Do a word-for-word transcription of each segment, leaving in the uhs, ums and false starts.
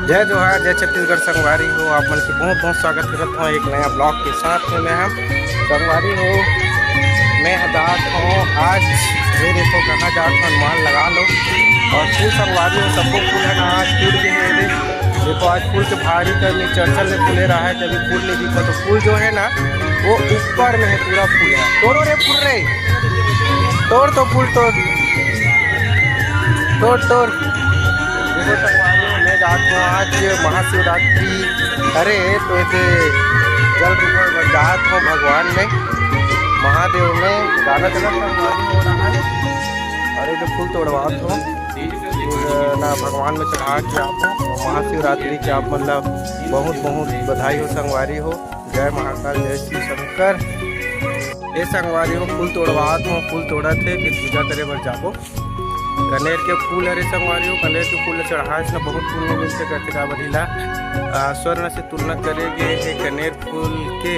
जय जोहार, जय छत्तीसगढ़ संगवारी हो। आप मन के बहुत बहुत स्वागत करत हूँ एक नया ब्लॉग के साथ में। मैं हम संगवारी हो, मैं जात हूँ आज, ये देखो कहाँ जात हूँ, अनुमान लगा लो। और फूल संगवारी हो, सबको फूल है ना आज टूट गए हैं। ये देखो आज फूल के भारी कमी, चढ़ चढ़ के फूले रहा है, जब ये फूल नहीं दिखा तो फूल जो है ना वो ऊपर में है, पूरा फूल है। तोड़ो रे फूल रे, तोड़ तो फूल तोड़, तोड़ तोड़। देखो संगवारी हो, मैं जात हूँ आज महाशिवरात्रि, अरे तो ये जल रूप में जात हूँ भगवान में, महादेव में गाना चलत संगवारी हो रहा है। अरे तो फूल तोड़वात हूँ, फिर ना भगवान में चढ़ा के आप महाशिवरात्रि के आप मतलब बहुत बहुत बधाई हो संगवारी हो। जय महाकाल, जय शिव शंकर। ए संगवारी हो, फूल तोड़वात हो, फूल तोड़त हे, फिर पूजा करे बर जाबो। कनेर के फूल हरे संगवारी हो, कनेर के फूल चढ़ाए से बहुत पुण्य मिलथे करथे का बदीला। आ, स्वर्ण से तुलना करे गे हे कनेर फूल के।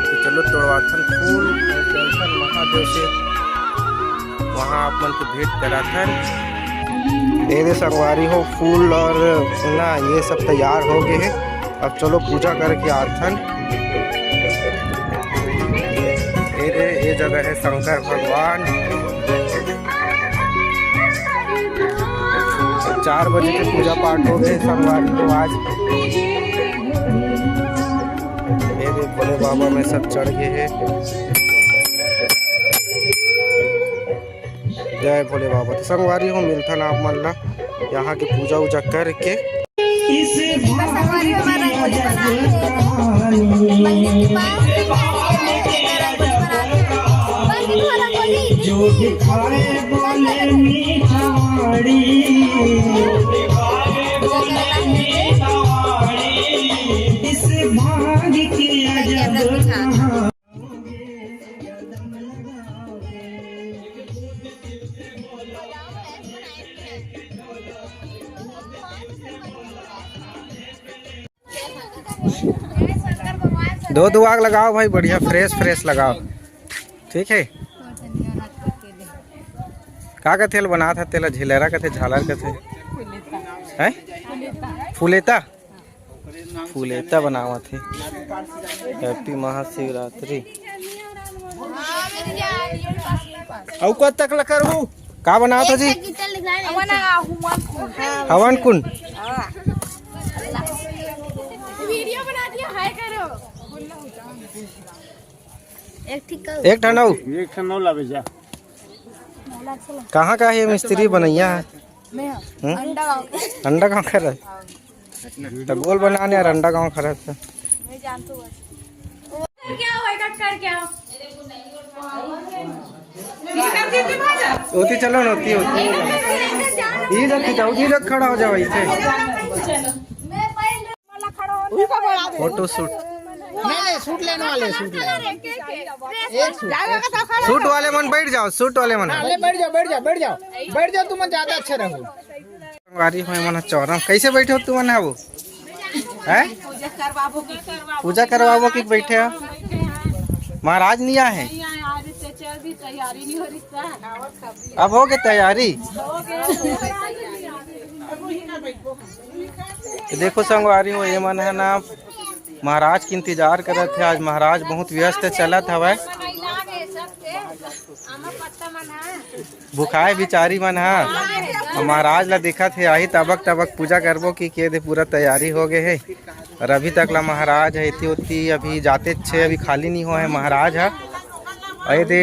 तो चलो तोड़वाथन फूल, चलथन महादेव से, वहाँ आप मन के भेंट कराथन। ए दे संगवारी हो, फूल और ना ये सब तैयार हो गए हैं। अब चलो पूजा करके आथन। ए रे, ये जगह है शंकर भगवान। चार बजे के पूजा पाठ हो गए संगवारी हो आज। ये देख भोले बाबा में सब चढ़ गए हैं। जय भोले बाबा। तो संगवारी हो, मिलथन आप मन ला यहाँ के पूजा उजा करके। दो दुआग लगाओ भाई, बढ़िया फ्रेश फ्रेश लगाओ, ठीक है। का कथे ल बनात ह तेला? झिलरा कथे, झालर कथे? हैं? फुलेता? फुलेता बनावत हे। हैप्पी महाशिवरात्रि। अउ कब तक ल करबू? का बनावत हो जी? हवन कुंड। एक ठन अउ। एक ठन अउ लावे जा। कहाँ का हे मिस्त्री बनैया? हम्म? अंडा गाँव खड़ा है। तो गोल बनाने यार, अंडा गाँव खड़ा है। ओती चलो ना, ओती, ओती। ये रख के जाओ, ये रख, खड़ा हो जाओ इसे। Photo shoot. नहीं, नहीं, शूट लेने वाले, शूट लेने वाले। एक शूट, एक शूट। शूट वाले मन बैठ जाओ, शूट वाले मन। हाँ, ले, बैठ जाओ, बैठ जाओ, बैठ जाओ, बैठ जाओ, तुम ज्यादा अच्छा रहो। संगवारी हो, मन चौरा कैसे बैठे हो तुमन? वो हैं? पूजा करवाबो की बैठे हो? महाराज नहीं आए हैं? अब हो गए तैयारी? तो देखो संगवारी हो, ये मन है ना, महाराज के इंतजार करत हे। आज महाराज बहुत व्यस्त चलत हवय। भुखाए बिचारी मन ह। अब महाराज ला देखत हे, आही तबक तबक पूजा करबो कि के दे पूरा तैयारी हो गए हे। और अभी तक ला महाराज ह एती ओती अभी जाते छे, अभी खाली नहीं हो है महाराज ह। अरे दे,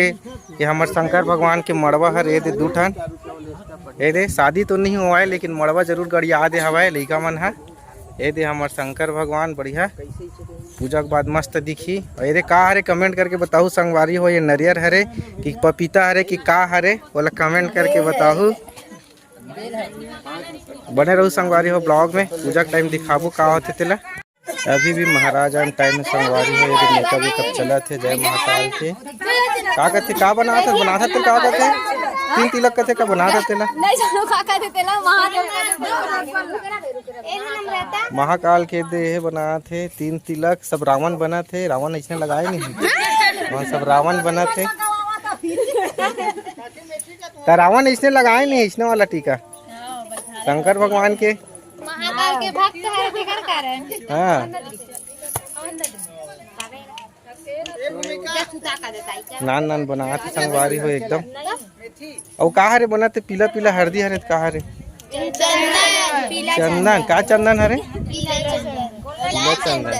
ये हमर शंकर भगवान के मड़वा हर, ये दे दू ठन। ये दे शादी तो नहीं हुआ है, लेकिन मड़वा जरूर गड़िया दे हवाए लइका मन ह। ये दे हमर शंकर भगवान बढ़िया पूजा के बाद मस्त दिखी। और ये दे का हरे, कमेंट करके बताहू संगवारी हो, ये नरियर हरे कि पपीता हरे कि का हरे, बोला कमेंट करके बताहू। बने रहू संगवारी हो ब्लॉग में, पूजा के टाइम दिखाबो का होथे तेला। अभी भी महाराज आन टाइम में संगवारी हो, ये मेकअप वेकअप चलत हे। जय महाकाल के। का कथे, का बनात हे, बनात हे तेल का कथे? तीन तिलक कथे का बनात हे तेला? नहीं जानो का कथे तेला, महादेव का। महाकाल के देह बनात हे, तीन तिलक, सब रावण बनत हे, रावण ऐसने लगाए नहीं। वहाँ सब रावण बनत हे। त रावण ऐसने लगाए नहीं, ऐसने वाला टीका। शंकर भगवान के महाकाल के भक्त हरे, तेकर कारण। हाँ। नान नान बनात हे संगवारी हो एकदम। अउ का हरे बनात हे? पीला पीला हरदी हरे, का हरे? चंदन, पीला चंदन। चंदन, का चंदन हरे? पीला चंदन। पीला चंदन।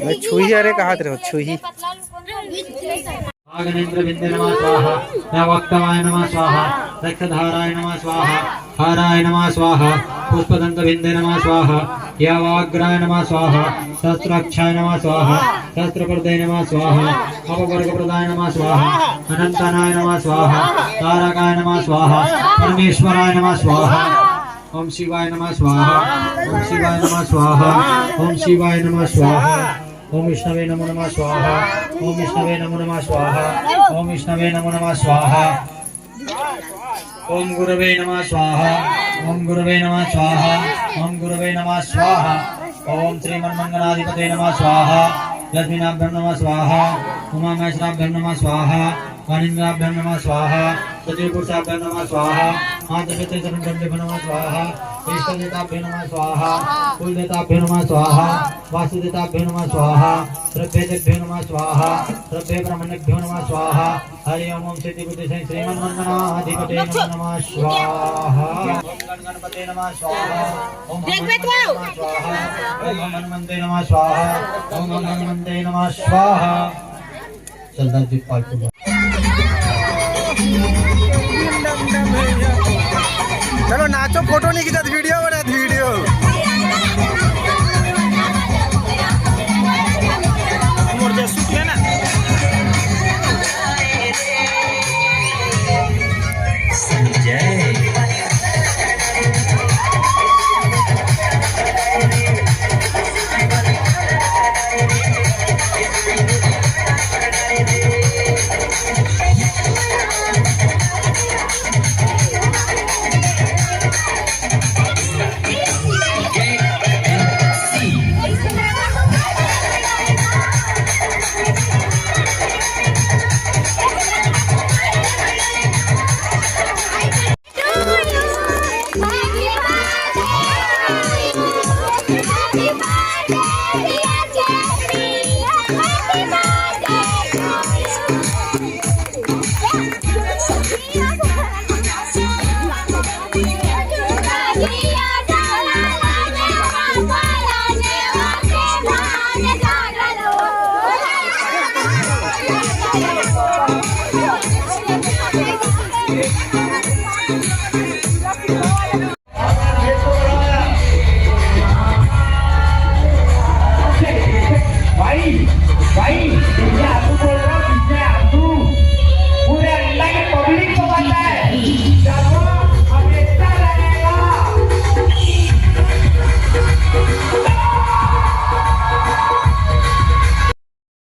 मैं छुही हरे कहत रहे हो, छुही। आगनेन्द्रबिन्दे नमः स्वाहा, नवक्तवाय नमः स्वाहा, रक्तधाराय नमः स्वाहा, हाराय नमः स्वाहा, पुष्पदन्तबिन्दे नमः स्वाहा, यावाग्राय नमः स्वाहा, शस्त्राक्षाय नमः स्वाहा, शस्त्रप्रदे नमः स्वाहा, अपवर्गप्रदाय नमः स्वाहा, अनंतानाय नमः स्वाहा, तारकाय नमः स्वाहा, परमेश्वराय नमः स्वाहा। ओम शिवाय नमः स्वाहा, ओम शिवाय नमः स्वाहा, ओम शिवाय नमः स्वाहा। ओम विष्णवे नमो नमः स्वाहा, ओम विष्णवे नमो नमः स्वाहा, ओम विष्णवे नमो नमः स्वाहा। ओम गुरवे नमः स्वाहा, ओम गुरवे नमः स्वाहा, ओम गुरवे नमः स्वाहा। ओम श्रीमन्मंगनाधिपते नमः स्वाहा, लक्ष्मीनाभ्यं नमः स्वाहा, उमामहेश्वराभ्यं नमः स्वाहा, वाणीन्द्राभ्यं नमः स्वाहा, सजीवपुरुषाभ्यं नमः स्वाहा, मातृपितृचरणकमलेभ्यो नमः स्वाहा, इष्टदेवताभ्यो नमः स्वाहा, कुलदेवताभ्यो नमः स्वाहा, वास्तुदेवताभ्यो नमः स्वाहा, सर्वेभ्यो नमः स्वाहा, सर्वे ब्राह्मणेभ्यो नमः स्वाहा। हरि ओम। ओम सिद्धिबुद्धि सिंह श्रीमन्मंगनाधिपते नमो नमः स्वाहा। ओम गण गणपते नमः स्वाहा। ओम हनुमंते नमः स्वाहा। ओम हनुमंते नमः स्वाहा। ओम हनुमंते नमः स्वाहा। चल, दस दिन पालतू। चलो नाचो, फोटो नहीं खींचत, वीडियो बनात, वीडियो। मोर जस सुट लेना। संजय।